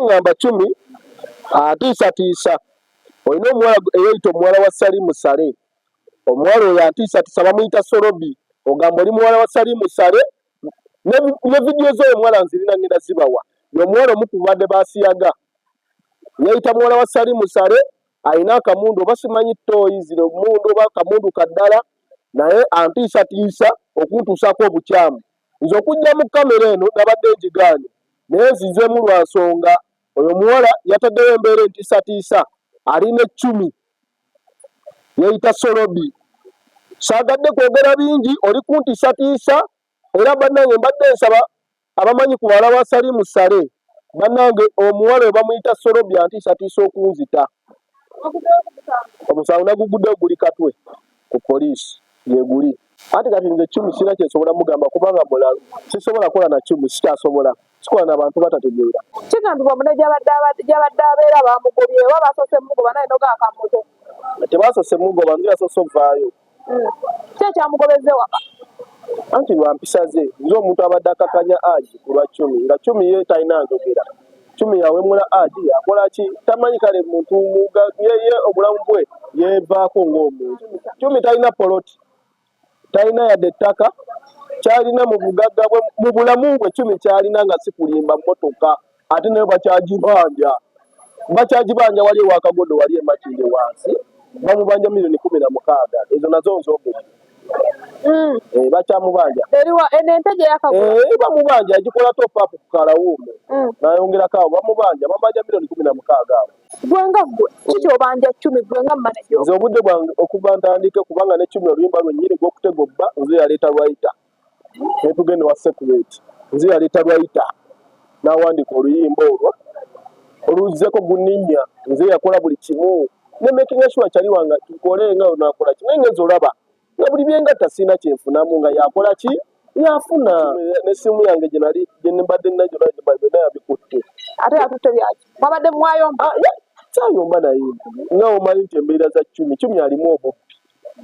Nze ŋŋamba Cumi atiisatiisa. Olina omuwala eyeyita omuwala wa Salimu Sale. Omuwala oyo atiisatiisa, bamuyita Solobi. Ogamba oli muwala wa Salimu Sale ne vidiyo z'oyo omuwala nzirina, ngenda zibawa. Ye omuwala omu ku babadde basiyaga, yeeyita muwala wa Salimu Sale, alina akamundu oba simanyi toyi zino mundu oba kamundu kaddala, naye antiisatiisa okuntuusaako obukyamu. Nze okujja mu kamera eno nabadde ngigaanye, naye nzizeemu lwa nsonga oyo omuwala yataddewo embeera entiisatiisa. Alina eccumi, yeeyita Solobi. Saagadde kwogera bingi, oli kuntiisatiisa. Era bannange, mbadde nsaba abamanyi ku bawala ba Salimu Sale, bannange, omuwala oyo bamuyita Solobi antiisatiisa okunzita. Omusango naguguddewo, guli Katwe ku poliisi gyeguli. Anti kati nze Cumi sirina kyensobola mugamba kubanga mulalu. Sisobola kukola na Cumi, sikyasobola, sikola n'abantu batategeera. Kigambibwa mune gyabadde abeera bamugobye oba basoose mugoba, naye nogaakamuto. Tebasoose mugoba, nze yasoose ovaayo. Ki ekyamugobezza ewaka? Anti lwa mpisa ze. Nze omuntu abadde akakanya aji ku lwa Cumi, nga Cumi ye talina njogera. Cumi yawemula aji, yakola ki tamanyi. Kale muntu yeye obulamu bwe yeevaako ng'omuntu. Cumi talina poloti, talina yadde ettaka. Kyalina mu bugagga bwe, mu bulamu bwe, Cumi kyalina nga sikulimba mmotoka, ate nayo bakyagibanja, bakyagibanja. Wali ewakagodo, wali emakinde wansi, bamubanja miliyoni 16. Ezo nazo nzogedde. Eh, bakyamubanja. Eriwa eno ente gye yakagula? Eh, bamubanja, agikola top up ku kalawuumu nayongerako awo. Bamubanja, bamubanja miliyoni 16 awo. Gwe nga ggwe, kiki obanja Cumi, gwe nga manager? Nze obudde bwange okuva ntandike, kubanga ne Cumi oluyimba lwennyini gw'okutega obba, nze yaleeta lwayita netugenda wa secret. Nze yaleeta lwayita n'awandiika oluyimba olwo oluzzeko guninnya. Nze yakola buli kimu ne making sure kyali wange tukole nga onakola ki, naye ngenza olaba nga buli byengatta sirina kyenfunamu, nga yakola ki, yafuna n'essimu yange gye nali gye mbadde nina gyonna byonna yabikutte. Ate yatutte byaki? Mwabadde mwayomba? Ah, saayomba, naye nga omanyi nti embeera za Cumi, Cumi alimu obubbi.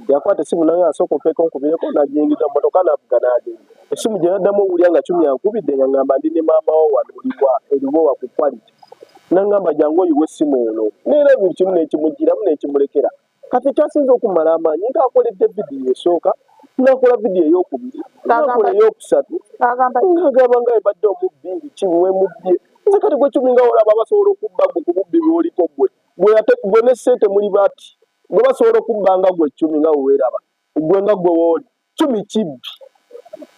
Yakwata essimu nange asooka opeeka onkubireko, nagiyingiza mu motoka navuga n'agenda. Essimu gye naddamu owulira nga Cumi ankubidde nga ngamba, "Ndi ne maama wo wano, oliwa eriwowa ku quality?" Nangamba, "Jangu oyiwe essimu eno." Neera buli kimu nekimugiramu nekimulekera. Kati ekyasinza okumala amaanyi, ng'akoledde vidiyo esooka, nakola vidiyo eyokubiri, nakola eyokusatu, Agamba ngagamba nga ebadde omubbi kiwe mubbye nze. Kati gwe Cumi nga olaba basobola okubba gwe ku bubbi bwoliko gwe gwe, ate gwe ne ssente muli bati gwe basobola okubba nga gwe Cumi nga weweeraba gwe nga gwe wooli. Cumi kibbi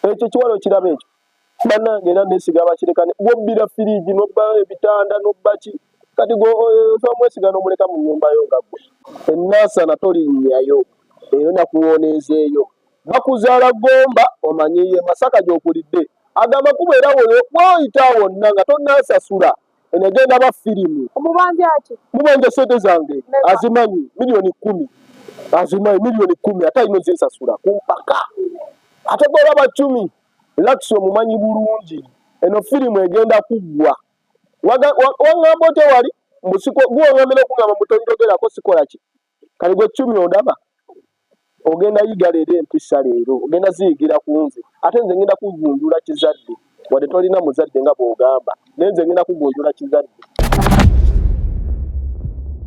ekyo kiwala okiraba ekyo. Bannange, era nesiga abakirekane. Gwobbira firiji, nobba ebitanda, nobba ki, kati gwe osobola mwesiga n'omuleka mu nnyumba yo nga gwe enaasana tolinnyayo eyo nakuwoneezeeyo. Bakuzaala Gomba, omanyiye Masaka gy'okulidde. Agamba kubeera woyita wonna nga tonnasasula, eno egenda ba firimu. Omubanja ki? Mubanja sente zange. Meka? Azimanyi, miliyoni 10 azimanyi, miliyoni 10, ate alina ozinsasula ku mpaka. Ate gwolaba Cumi Lax omumanyi bulungi, eno firimu egenda kuggwa. Waŋŋamba otya wali guwaŋŋambira okugamba mutonjogerako sikola ki? Kale gwe Cumi ondaba ogenda yiga leero empisa, leero ogenda ziyigira ku nze. Ate nze ngenda kugunjula kizadde, wadde tolina muzadde nga bw'ogamba, naye nze ngenda kugunjula kizadde.